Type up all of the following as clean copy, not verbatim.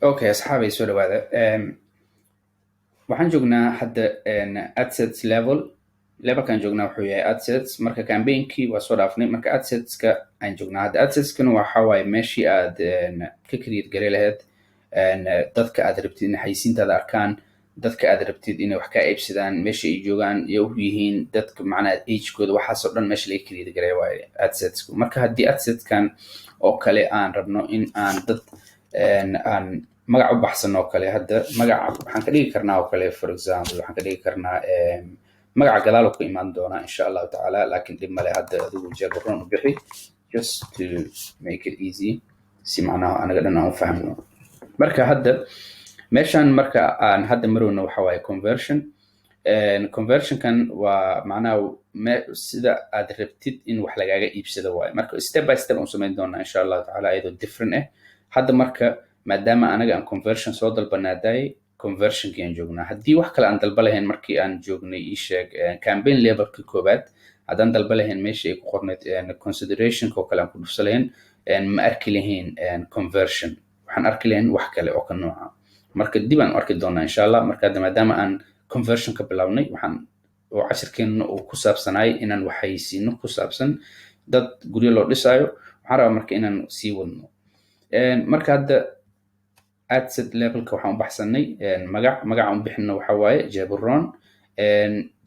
Okay, asxaabay, soo dhawaada. Waxaan joognaa hadda adsets level. Levelkan joognaa wuxuu yahay adsets. Marka campaignkii waa soo dhaafnay, marka adsetska aan joognaa hadda. Adsetskana waxa waaye meeshii aad ka create gare lahayd dadka aad rabtid in xayisiintaada arkaan, dadka aad rabtid inay wax kaa iibsadaan, meesha ay joogaan iyo u yihiin dadka, macnaha agekooda, waxaasoo dhan meesha laga create gareeyo waaye adsetsku. Marka haddii adsetskan oo kale aan rabno in aan dad aan magac u baxsano oo kale, hadda magaca waxaan ka dhigi karnaa oo kale, for example, waxaan ka dhigi karnaa magaca gadaal ku imaan doonaa, insha Allahu tacaala, laakiin dhib male, hadda adigu Jeebron u bixi, just to make it easy, si macnaha anaga dhan aan u fahmno. Marka hadda meeshan marka aan hadda marowno waxa waaye conversion. Conversionkan waa macnaha sida aad rabtid in wax lagaaga iibsado waaye. Marka step by step aan samayn doonaa, insha Allahu tacaala, iyadoo different ah. Hadda marka maadaama anaga aan conversion soo dalbanaadaay, conversionkii aan joognaa. Haddii wax kale aan dalba lahayn markii aan joognay, ii sheeg, campaign levelka koowaad, haddaan dalba lahayn meeshii ay ku qornayd considerationka oo kale aan ku dhufsa lahayn, ma arki lahayn conversion, waxaan arki lahayn wax kale oo ka nooca. Marka dib aan u arki doonaa, insha Allah. Marka hadda maadaama aan conversion ka bilownay, waxaan oo cashirkeenna uu ku saabsanaay inaan waxaysiino ku saabsan dad guryo loo dhisaayo, waxaan rabaa marka inaan sii wadno. Marka hadda adset levelka waxaan u baxsanay magac. Magaca u bixino waxa waaye Jeburon.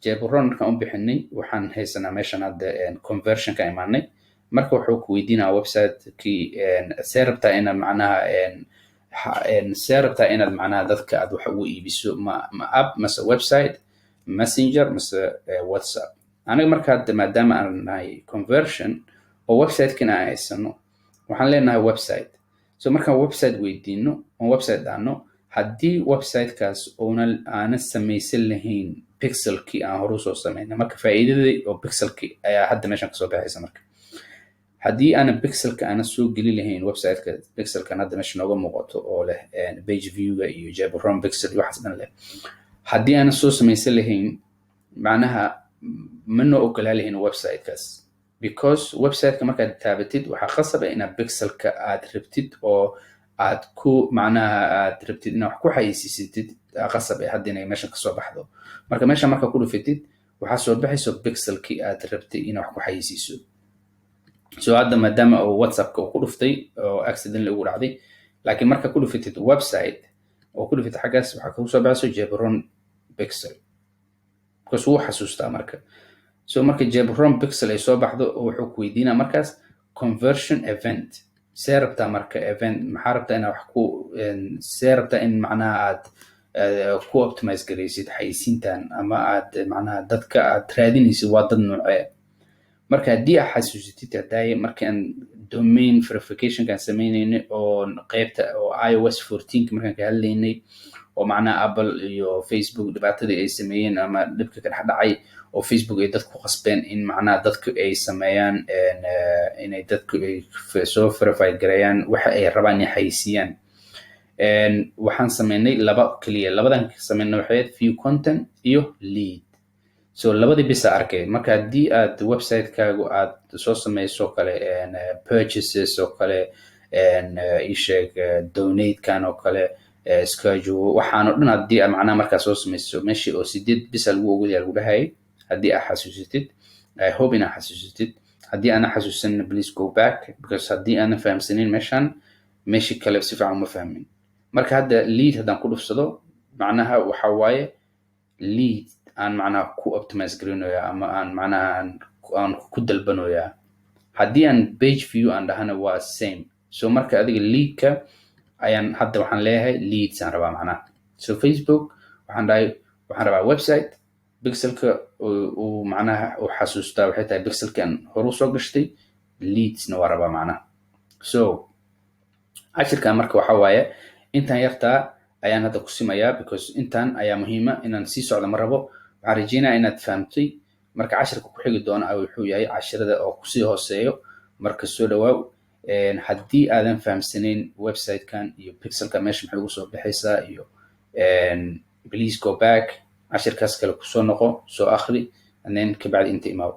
Jeburon markaan u bixinay, waxaan haysanaa meeshan hadda conversion ka imaanay. Marka wuxuu ku weydiinaa website-kii see rabtaa inaad macnaha see rabtaa inaad macnaha dadka aad wax ugu iibiso, ma app mase website, Messenger mase WhatsApp? Aniga marka hadda maadaama aan nahay conversion oo website-kina aan haysano, waxaan leenahay website. So markaan website weydiino oon website dhahno, haddii websitekaas uuna aanan samaysan lahayn pixelkii aan horu soo samaynay, marka faa'iidadii oo pixelkii ayaa hadda meeshan kasoo baxaysa. Marka haddii aanan pixelka aanan soo geli lahayn websiteka, pixelkan hadda meesha nooga muuqato oo leh page viewga iyo Jebron pixel iyo waxaas dhan leh, haddii aanan soo samaysan lahayn, macnaha ma noo ogolaa lahayn websitekaas, because websiteka markaad taabatid waxaa khasab ah inaad pixelka aad rabtid oo aad ku macnaha aad rabtid inaad wax ku xayeysiisatid, qasab ah hadda inay meeshan kasoo baxdo. Marka meesha markaa ku dhufatid, waxaa soo baxayso pixelkii aad rabtay inaad wax ku xayeysiiso. So hadda maadaama uu WhatsAppka uu ku dhuftay oo accidentally ugu dhacday, laakiin marka ku dhufatid website oo ku dhufatid xaggaas, waxaa kugu soo baxayso Jebron pixel, because wuu xasuustaa. Marka so marka Jebron pixel ay soo baxdo, wuxuu ku weydiinaa markaas conversion event see rabtaa. Marka event maxaa rabtaa inaad wax ku see rabtaa in macnaha aad ku optimize garaysid xayeysiintan, ama aad macnaha dadka aad raadinaysid waa dad noocee? Marka haddii aad xasuusatid hadaaye markaan domain verificationkaan sameynaynay oo qeybta oo iOS 14 markaan ka hadlaynay, oo macnaha Apple iyo Facebook dhibaatadii ay sameeyeen ama dhibka ka dhex dhacay, oo Facebook ay dadku qasbeen in macnaha dadku ay sameeyaan inay dadku ay soo verify gareeyaan waxa ay rabaan inay xayeysiiyaan, waxaan sameynay laba keliya. Labadan sameynay waxay ahayd view content iyo lead. So labadii bisa arkay. Marka haddii aad website-kaagu aad soo sameyso kale purchases oo kale, isheeg, donate-kan oo kale, schedule, waxaan oo dhan haddii aad macnaha markaa soo sameyso, meeshii oo sideed bisa lagu ogolyahay lagu dhahayay, haddii aad xasuusatid, I hope inaad xasuusatid. Haddii aanan xasuusanin, please go back, because haddii aanan fahamsanin meeshan, meeshii kale si fiican uma fahmin. Marka hadda lead haddaan ku dhufsado, macnaha waxa waaye lead aan macnaha ku optimize gareynayaa ama aan macnaha aan ku dalbanoyaa. Haddii aan page view aan dhahana, waa same. So marka adiga leadka ayaan hadda waxaan leeyahay leads aan rabaa macnaha. So Facebook waxaan dhahay waxaan rabaa website pixelka uu macnaha uu xasuustaa waxay tahay pixelkan horu soo gashtay, leadsna waa rabaa macnaha. So cashirkan marka waxa waaye intaan yartaa ayaan hadda ku simayaa, because intaan ayaa muhiima, inaan sii socdo ma rabo. Waxaan rajeynaya inaad fahamtay. Marka cashirka ku xigi doona wuxuu yahay cashirada oo kusii hooseeyo. Marka soo dhawaaw. Haddii aadan fahamsanayn website-kan iyo pixelka meesha maxay ugu soo baxaysaa iyo, please go back, cashirkaas kale kusoo noqo, soo akhri, and then kabacdi inta imaaw.